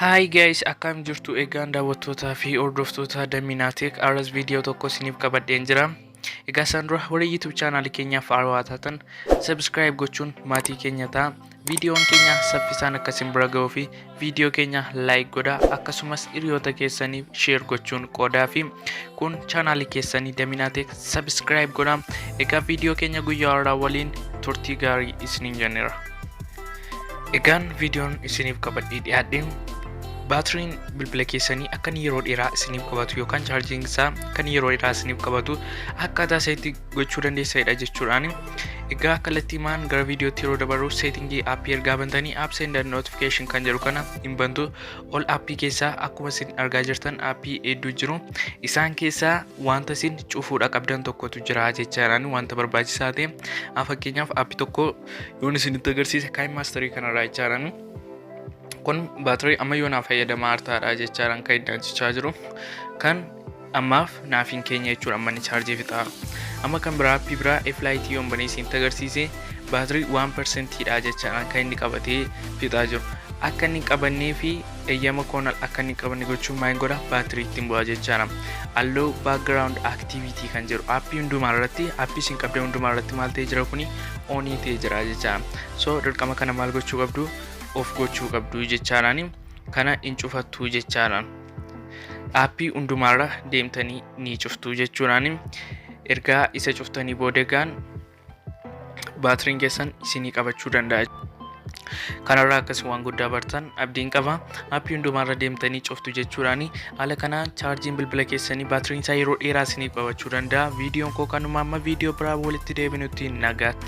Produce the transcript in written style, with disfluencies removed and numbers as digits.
Hi guys, akkam jirtu? Egaan daawwattootaa fi hordoftoota Daminaatek, arras viidiyoo tokko isiniif qabadheen jira. Egaa isaan dura warra YouTube chaanaalii keenyaaf haarawaa taatan subscribe gochuun maatii keenya ta'a. Viidiyoon keenya saffisaan akka isin bira ga'uu fi viidiyoo keenya like godhaa, akkasumas hiriyoota keessaniif share gochuun qoodaa fi kun chaanaalii keessanii Daminaatek subscribe godhaa. Egaa viidiyoo keenya guyyaa har'aa waliin turtii gaarii isiniin jenneera. Egaan viidiyoon isiniif qabadhee dhiyaadheen baatiriin bilbila keessanii akka inni yeroo dheeraa isiniif qabatu yookaan chaarjiin isaa kan yeroo dheeraa isiniif qabatu akkaataa isa itti gochuu dandeessanidha jechuudhaan. Egaa kallattiimaan gara viidiyootti yeroo dabarru, seetingii aappii ergaa bantanii apps and notification kan jedhu kana hin bantu. Ol aappii keessaa akkuma isin argaa jirtan aappii hedduu jiru. Isaan keessaa wanta isin cufuudha qabdan tokkotu jira jechaadhaan, wanta barbaachisaa ta'e. Fakkeenyaaf, aappii tokko yoon isinitti agarsiise, KineMasterii kanarraa jechaadhaan, kun baatirii amma yoo naaf fayyadamaa hartaadha jechaadhaan kan inni hojjechaa jiru kan ammaaf naaf hin keenya jechuudha, amma inni chaarjii fixaa. Amma kan biraa, aappii biraa F-Lite yoon banee isinitti agarsiise, baatirii 1%dha jechaadhaan kan inni qabatee fixaa jiru. Akka inni qabannee fi eeyyama koonal akka inni qabanne gochuun maal godha? Baatirii ittiin bu'aa jechaadha. Allow background activity kan jedhu aappii hundumaa irratti, aappii isin qabdan hundumaa irratti maal ta'ee jira? Kuni onii ta'ee jira jechaadha. So dirqama kana maal gochuu qabdu? Off gochuu qabdu jechaadhaan, kana hin cufattu jechaadhaan. Aappii hundumaarra deemtanii ni cuftu jechuudhaan. Ergaa isa cuftanii booda egaan baatiriin keessan isinii qabachuu danda'a. Kanarraa akkasii waan guddaa bartan abdiin qaba. Aappii hundumaarra deemtanii cuftu jechuudhaan, haala kanaan chaarjiin bilbila keessanii, baatiriin isaa yeroo dheeraa isiniif qabachuu danda'a. Viidiyoon koo kanuma. Amma viidiyoo biraa walitti deebinutti nagaatti.